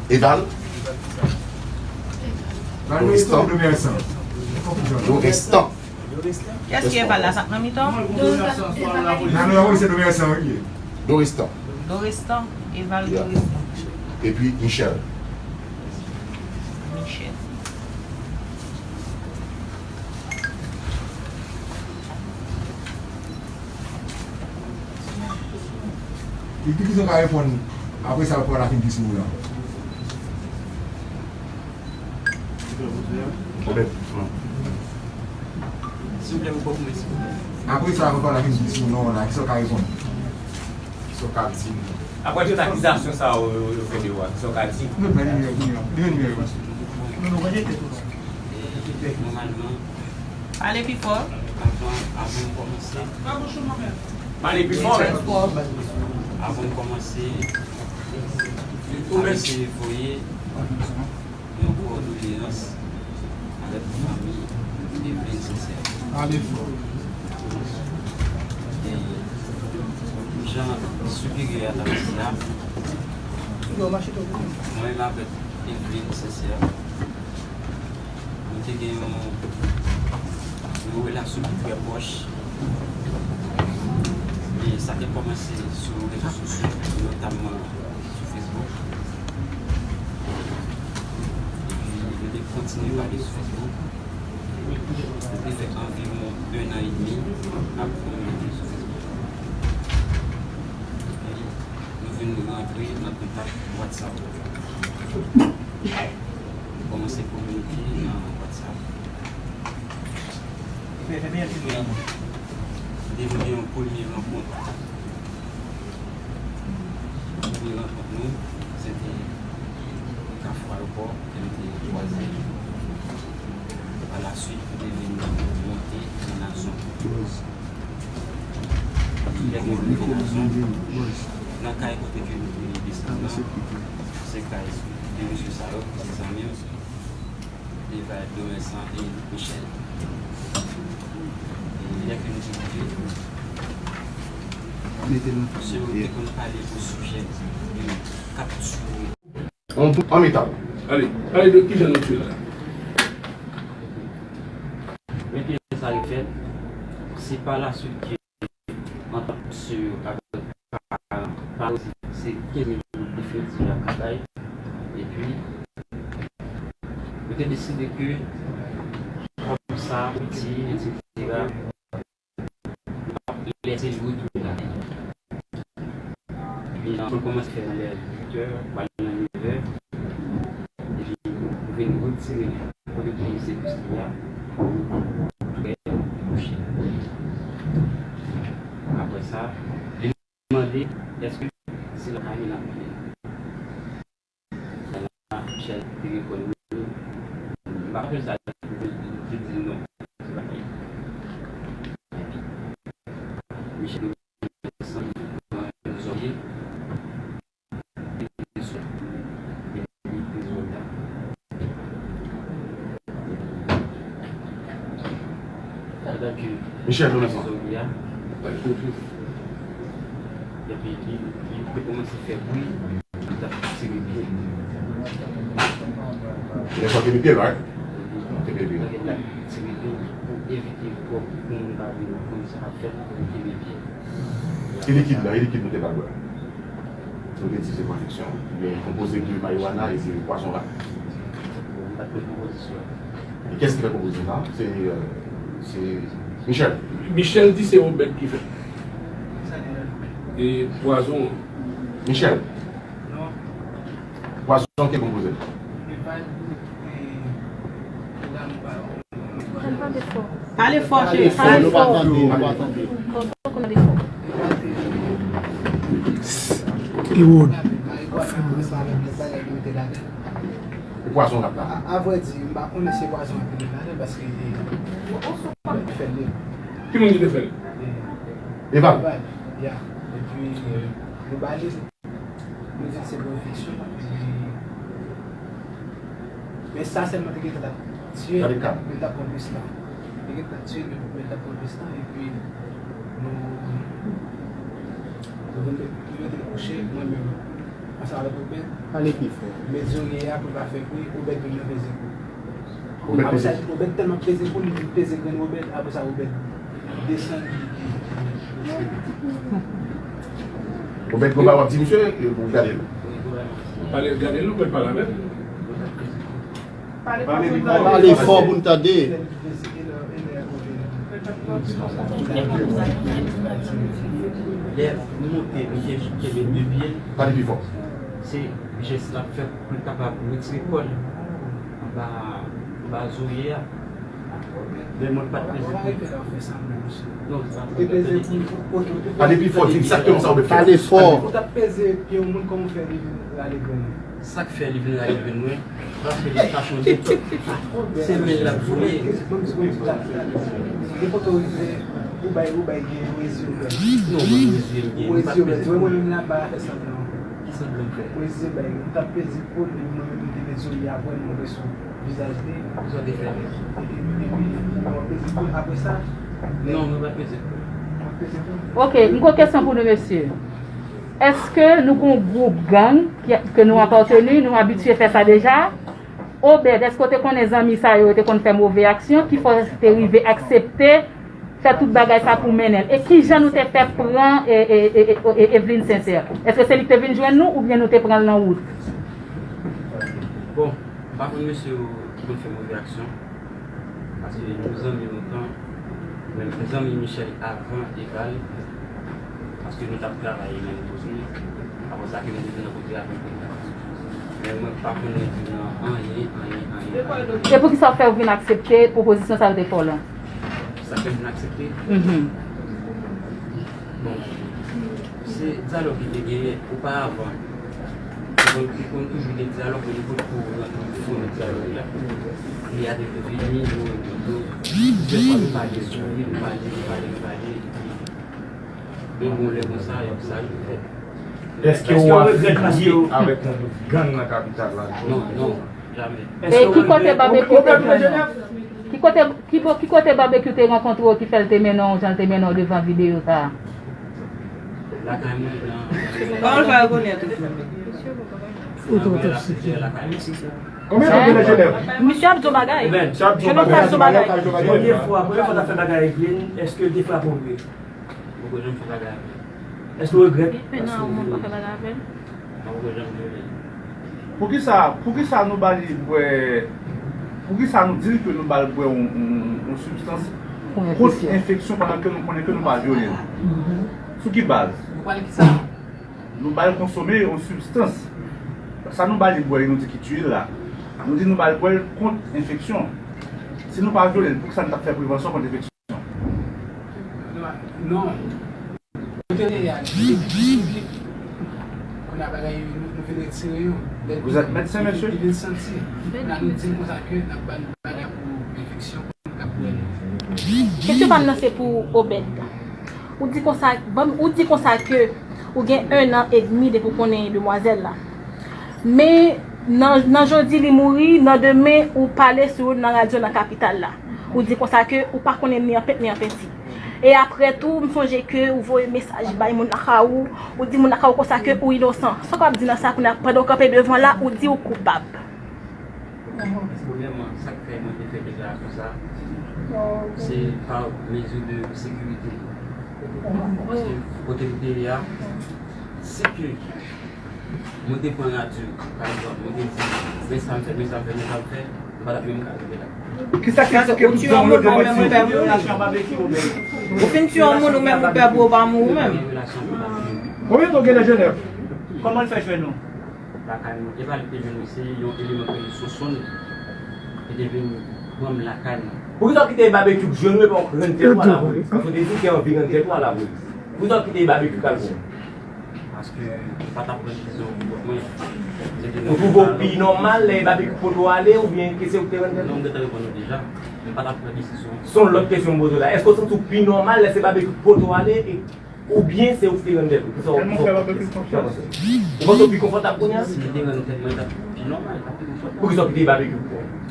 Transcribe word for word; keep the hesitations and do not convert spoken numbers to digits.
Eval. Dorestan. Dorestan. Kiyès ki Eval la? Sa k nan mitan? Dorestan. Dorestan. Eval. Yeah. Dorestan. Epi Michel. Michel. Epi ki sa w ka reponn apre sa, apre w fin di sou ou la? Silvouplè, ou poko mwen, silvouplè. Apre sa, apre w fin di sou non la, ki sa w ka reponn? Ki sa w ka di? Apre tout akizasyon sa yo, yo, yo fè de ou a, ki sa w ka di? Nou pran nimewo, nimewo, nimewo, nimewo. Nòmalman, pale pi fò. Avan, avan m kòmanse. Pale pi fò. Avan m kòmanse, m ap eseye voye yon kondoleyans avèk fanmi Eveline Sincère. Pale fò. E jan siperyè a t ap di a, mwen menm avèk Eveline Sincère, nou te gen yon, yon relasyon ki trè pwòch. E sa te kòmanse sou rezo sosyo, notamman sou Facebook. Epi, nou te kontinye pale sou Facebook. Nou te fè anviwon en an edmi ap kominike sou Facebook. Epi, nou vin rantre nan kontak WhatsApp. Nou kòmanse kominike nan WhatsApp. Epi, nou te vin gen yon premye rankont. Premye rankont nou, se te Kafou Ayewopò, ke nou te kwaze. Pa la swit, nou te vin monte nan Nazon. Lè ke nou rive Nazon, nan kay kote ke nou te desann nan, se kay de mesye sa yo, se zanmi m. Eval, Dorestan e Michel. E lè ke nou te rive, mesye yo te konn pale pou sijè de kaptire. An, an metal. Ale, pale de kijan nou tire la. Men kijan sa yo fèt, se pa la swit ke antant misye yo avèk paran, paran se kenz mil goud li fè di a Katay. Epi, yo te deside ke kòm sa, piti, etsetera, lè se jou tou la. Epi, nou kòmanse fè nan lè uit è, pral nan nevè. Epi, nou vin retire li kote pou misye plis li a. Trè bouche. Apre sa, li mande, èske se la Camila mande? Michel te reponn wi. M pa konn sa li te di non. Se pa li. Michel te desann nan zòrye. Michel, nou nan sa. Epi li, li te kòmanse fè bri, li t ap tire pye. Lè sa w kenbe pye l, right? Kenbe pye l. Li t ap tire pye pou evite pou moun pa vin konn sa k ap fèt, pou li kenbe pye. E likid la, e likid nou te ba l bwè? Nou te di se pwodiksyon, men konpoze de marijuana e de pwazon rat. Bon, m pa t konn konpozisyon. E kiyès ki fè konpozisyon sa? Se, euh, se Michel. Michel di se yon bèt ki fè. E pwazon an. Michel. Pwazon ki konpoze. Pale fò, cheri. Pale fò. Pale fò. Ewood. E pwazon rap la. A, a vrè di, m pa konnen si pwazon ap vin ladan paske li fè li. Ki moun ki te fè l? Eval. Eval, ya. Epi, euh, nou ba li, nou di se pwofesyon. Epi, men sa sèlman te gentan t ap tiye, men l t ap pran plis tan. Te gentan t ap tiye, men l t ap pran plis tan. Epi, nou, Yo te kouche, mwen menm, ansanm avèk Obed. Pale pi fò. Met zorye a pou l pa fè bri, Obed vin nan peze kou. Obed peze. Apre sa, Obed tèlman peze kou, li vin peze grenn Obed, apre sa, Obed desann. Obed, konpa w ap di misye, e pou gade l. Pale, gade l, Obed pale avè l. Pale fò pou n tande. Lè nou monte, nou te kenbe de pye. Pale pi fò. Se jès l ap fè pou l kapab retire kò l anba, anba zorye a. Men mwen pa t peze pou. Non, sa pa t peze pou. Pale pi fò, di egzakteman sa w vle fè. Pale fò. Ou t ap peze pye yon moun, kòman w fè li rale grenn ou? Sa k fè li vin rale grenn mwen, paske li tachonje. Se men l ap voye. Depi kote w rive, ou bay, ou bay gen rezye w bay. Non, mwen rezye m gen. Ou rezye w bay. Mwen menm la, m pa fè sanblan. Ki sanblan m fè? Rezye w bay. Ou t ap peze kou l, epi mwen menm m te met zorye a pou mwen sou vizaj li. Sa w te fè? Epi, epi, ou peze kou l apre sa. Non, mwen pa peze kou l. Ou peze kou l. Ok, m gon kesyon pou nou, mesye. Èske nou gon gwoup gang ki, ke nou apateni, nou abitye fè sa deja? Obed, èske w te konnen zanmi sa yo, yo te konn fè move aksyon, ki fè w te rive aksepte fè tout bagay sa pou mennen l? E kijan nou te fè pran, e, e, e, e, e, Eveline Sincère? Èske se li ki te vin jwenn nou, oubyen nou te pran l nan wout? Bon, m pa konn mesye yo ki konn fè move aksyon. Paske nou zanmi lontan, men m zanmi Michel avan Eval, paske nou t ap travay menm kote. Apre sa ke nou te vin rankontre avèk Eval. Men mwen pa konnen nan anyen, anyen, anyen, anyen. E poukisa w fè w vin aksepte pwopozisyon sa yo te fè w lan? Sa fè m vin aksepte? Mhm. Bon, se dyalòg ki te genyen oparavan. Li konn, li konn toujou gen dyalòg, men li potko rantre nan fon dyalòg la. Li avèk yo vini, nou rankontre, plizyè fwa nou pale sou li, nou pale, nou pale, nou pale, epi yon bon lè konsa, yon sa rive fèt. Èske w afilye avèk yon gwoup gang nan kapital la? Non, non, jamè. E ki kote Babekyou te jwenn ou? Ki kote, ki bo-, ki kote Babekyou te rankontre w ki fè l te mennen w jan l te mennen w devan videyo sa a? Lakay mwen, nan. Kòman l fè rekonèt ou? Nan Bèl Laplè, lakay mwen. Konbyen tan w gen nan Jenèv? Misye ap di yon bagay. Misye ap di yon bagay. Premye fwa, premye fwa w t ap fè bagay ak Eveline, èske l te frape w vre? Poko janm fè bagay avè l. Èske w regrèt? Gen pè nan moun pa fè bagay avè l. Mwen poko janm viole l. Poukisa, poukisa nou ba li bwè, poukisa nou di l ke nou ba l bwè yon, yon, yon sibstans kont enfeksyon pandan ke nou konnen ke nou pa viole l? Sou ki baz? Nou ba l kisa? Nou ba l konsome yon sibstans. Sa nou ba li bwè, nou di ki tiye l la. Nou di nou ba l bwè l kont enfeksyon. Si nou pa viole l, poukisa nou t ap fè prevansyon kont enfeksyon? Non. Kote l ye a, li te piblik. Kounye a bagay yo, nou, nou vin retire yo. Lè Vous êtes médecin, monsieur? Li vin santi. Kounye a nou di l konsa ke n ap ba l bagay pou enfeksyon pou l ka pou l. Kesyon pa m nan se pou Obed. Ou di konsa, ban m, ou di konsa ke ou gen en an edmi depi w konnen demwazèl la. Men nan, nan jodi li mouri, nan demen ou pale sou yo nan radyo nan kapital la. Ou di konsa ke ou pa konnen ni an pent ni an penti. E apre tou, m sonje ke ou voye mesaj bay moun lakay ou, ou di moun lakay ou konsa ke ou inosan. Sa w kapab di nan sa kounye a, pandan w kanpe devan la, ou di ou koupab? Premyèman, sa k fè mwen te fè deklarasyon sa, se pa mezi de sekirite. Paske kote m te ye a, si ke mwen te pran radyo, pa egzanp, mwen te di, men sa m fè, men sa m fè, men sa m fè, m pa t ap menm ka rive la. Kisa ki eksplike tout zam yo te mwen di yo? Ou fin tiye yon moun, ou menm ou pè pou ou pa mouri ou menm. Konbyen tan w gen nan Jenèv? Kòman l fè jwenn ou? Lakay mwen. E pa li te jwenn mwen, se yon eleman k rele Sonsonn ki te vin pran m lakay mwen. Poukisa w kite Babekyou jwenn ou epi w rann tèt ou a lapolis? Paske w te di w te anvi rann tèt ou a lapolis. Poukisa w kite Babekyou k al pran w? Paske m pa t ap pran desizyon pou kont mwen. Se te... Ou twouve w pi nòmal lè Babekyou pote w ale oubyen ke se ou ki te rann tèt ou? Non, m gentan reponn ou deja. M pa t ap pran desizyon. Se yon lòt kesyon m poze w la. Èske w santi w pi nòmal lè se Babekyou ki pote w ale e Oubyen se ou ki te rann tèt ou? Kisa w, kisa w panse? Ou panse w pi konfòtab kounye a? Si m te rann tèt mwen, l t ap pi nòmal, l t ap pi konfòtab. Poukisa w kite Babekyou pran w?